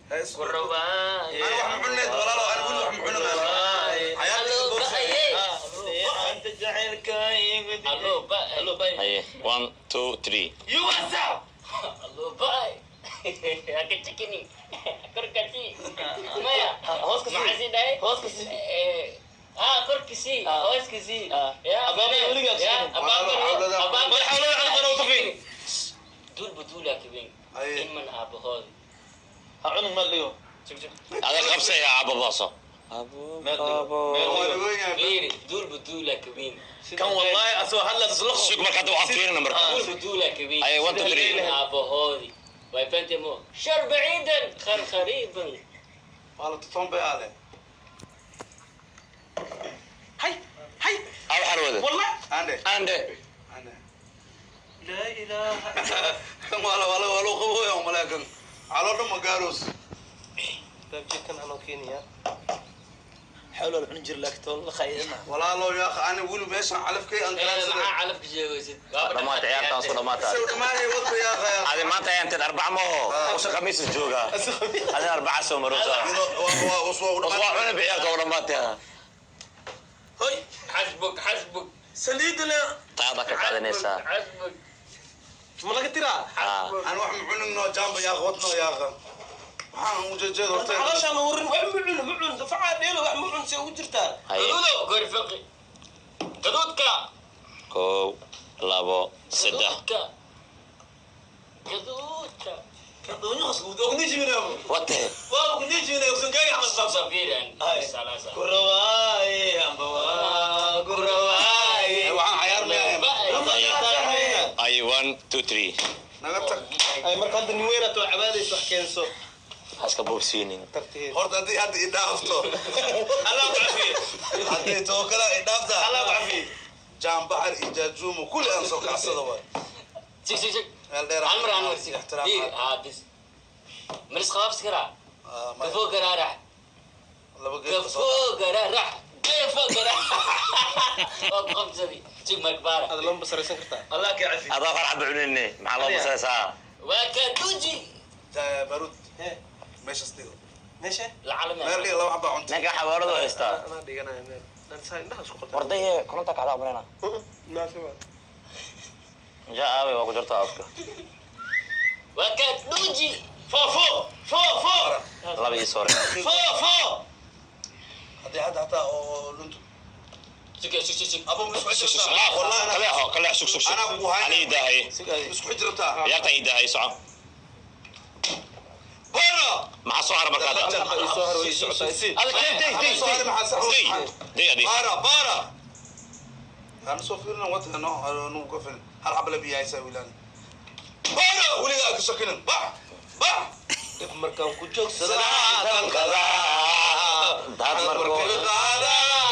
Ku rabaaye. Ani wax ma cuneed, walaalo, ani weli wax ma cunin. Cayaartayda doorsa. Anta jacaylka igu Allo, ba. Allo, bye. Haye, one, two, three. You, what's up? Allo, bye. Aka chikini. Korkasi. Maya. Hoos ka sii. Maxaa sii dhahay? Hoos ka sii. Ah, korkasi. Ah. Hoos ka sii. Ah. Ya. Abaabay weligaa Ya, sheegin. abaabay. Walaalo, Abaabay. Madaxa loo cuni karo tufin. Duulba duulaa kabeen. Haye. Inman aabahood. Ha cunug meel dhigo. Sug, sug. Ada qabsaya ababaaso. Meel dhigo. Meel Waa dhigo. la weyn yahay. Fiiri, duulba duulaa kabeen. Kan wallahi asoo hadla isla Sug, marka hadda waxaan fiirina marka. Duulba duulaa kabeen. Haye, one, two, three. Aabahoodi. Way fahantay mo. Shar baciidan, khar khariiban. Waa la tutoon bay aale. Hay hay. Aw xarwada. Wallah. Ande. Ande. Ande. La ilaha. Kan waa la qabooya malaa, kan caloo dhan ma gaaroos. Baabjekan anoo keenaya. Xawla la cuni jir laakiin la khayma. Walaalo, yaa akhi, ani weli meeshan calafkay aan Maxaa galaansaday. calafka sheegaysid? Dhamaatay ciyaartaan, soo dhamaatay. Isagu dhammaanay wadka, yaa akhi. Adi maanta ayaan teed arbaca maho. Usa khamiis jooga. Adi arbaca soo maroosa. Waa usoo Uswa cuna ciyaarta oo dhamaatay. Hoy. Xasbuk, xasbuk. Saliid le. Taada ka qaadanaysaa. Xasbuk. Ma laga tiraa? Ah. Ani wax ma cunigno jamba, yaa akhi, wadno, yaa akhi, waxaan ujeejeed horta. Calooshaan warin, wax ma cun, ma cun dafacaa dheelo, wax ma cun, see ugu jirtaa. Haye. Gaduudo, gorfaqi. Gaduudka. Kow, labo, saddex. Gaduudka. Gaduudka. Wate. Waa kunijibinaa usan gaari camal baabsa. Safiiran. Ay. Salaasa. Kurawaaye amba waa kurawaaye. Waxaan cayaar miyaa? Haye, one, two, three. Naga tag. Ay, marka hadda nin weynaad oo cabaadaysa wax keenso. Haska boobsiinin. Tartiib. Horta haddii hadda i dhaafto, Allah ku cafiye. haddii tookada i dhaafta, Allah ku cafiye. Jaambaxar iyo jaajuumo kulli aan soo kacsada waay. Sig, sig, sig. Meel dheer. Hal mar aan warsi. Ixtiraam. Diir, ah, bis. Maris qaabs karaa. Ah, maya. Kafoo garaarax. Laba geed ka soo. Kafoo garaarax. Kafoo garaarax. Waa ku qabsaday. Sig marka baara. Aad lama basaraysan kartaa. Allah ka cafiye. Adaa farxad cunine. Maxaa loo basaysaa? Waa ka duji. Baruud, meeshaas dhigo. Meesha. Lacala Meel meel. dhigo, laba xabaa cunta. Ninka xawaaladu haystaa. Anaa dhiganaya meel dan saa indhaha isku qabtaa. Wardaye koronta kacda abrena. Naafi waa. Ja aawe waa ku jirtaa afka. Waa ka duji. Fo fo fo fo. Laba ii sore. Fo fo. Haddii hadda hataa oo lunto. Sig, sig, sig, sig. Abo, ma isku Sug, sug, sug. xijirtaa wallahi? Kaleexo, kaleex, sug, sug, sug. Anaa kugu haynaya. Ani idaahaye. Isku xijirtaa. Ciyaartan idaahaye, soco. Bora. Maxaa soo hara marka hadda? Soo har way socotaa si. Ada keen, day, day, day. Day. Day adi. Baara, baara, aan soo fiirina wata no nugu ka filin hal xaba la biyo haysaa wiilaan. Baara, weligaa ka shakinin, bax bax. Dib markaan ku joogsada. Daad markoo.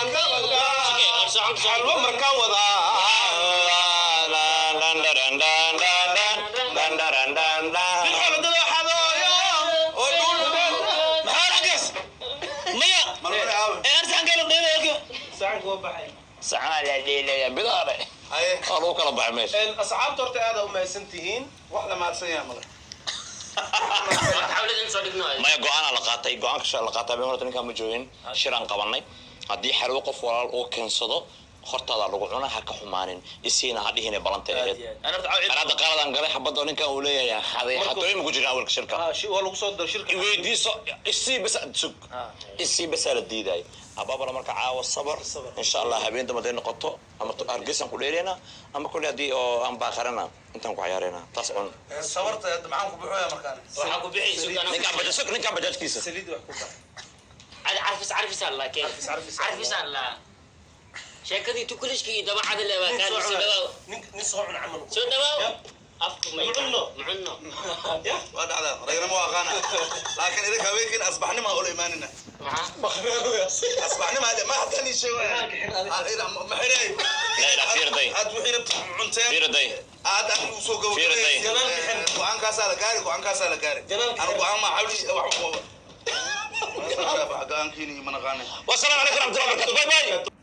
Sige, or socon, socon. Xalwo markaan wadaa. Dan, dan, dan, dan, dan, dan, dan, dan, dan. Bilxola dada xadooyo. Maxaa xaggaas? Maya. Ee arsaxan kala dheelaya. Saxanka waa baxay. Saxaa la dheelaya bidaare. Haye. Waa lagu kala baxay meesha. Asxaabta horta aad u mahadsan tihiin. Wax la mahadsan yahay male. Xawlad in soo dhigno. Maya, go-aanaa la qaatay, go-aanka la qaatay habeen horta ninkaan ma joogin, shiraan qabanay. Haddii xalwo qof walaal uu keensado, hortaada lagu cuna, ha ka xumaanin, isiina ha dhihine, balanta ahayd. Ana horta Ana hadda qaladaan galay, xabadda oo ninkan uu leeyahay xaday, xatooyin ma ku jirin awalka shirka. Waa lagu soo daro shirka. Weydiiso isii bas, sug, isii basaa la diidaay abaabala. Marka caawa sabar, insha Allah habeen dambe haday noqoto ama hargeysaan ku dheelaynaa ama kole haddii oo aan baaqarana intaan ku cayaaraynaa, taas cun. Sabarta maxaan ku bixoya markaan? Waxaa ku bixi, sug anaa. Ninkaan bajaaj, sug, ninkaan bajaajkiisa. Saliid wax ku bax. Cad carfis, carfis alla keen. Carfis, carfis. Carfis alla. Sheekadii tukulishkii iyo dabacada le waa Nin kaan soo soo cuna. dhawaaw. Nin soo cuna camal. Soo dhawaaw. Afku may. Mucunno. Mucunno. Ya. Waa dhacdaa, ragnimo waa aqaana, laakiin idinka habeenkiin asbaxnima ula imaanina. Maxaa? Asbaxnima ma hataa nii sheego ma xiray. La ilaa fiirday. Aad wixii rabta cunteen. Fiirday. Aad anigu usoo Fiirday. gabagabeeyay, go-aankaasaa la gaari, go-aankaasaa la gaari. Jalaalka. Anu go-aan ma xawli wax go-aankiini ma naqaanay. Wasalaamu calaykum waraxmatullahi wabarakatu, bye bye.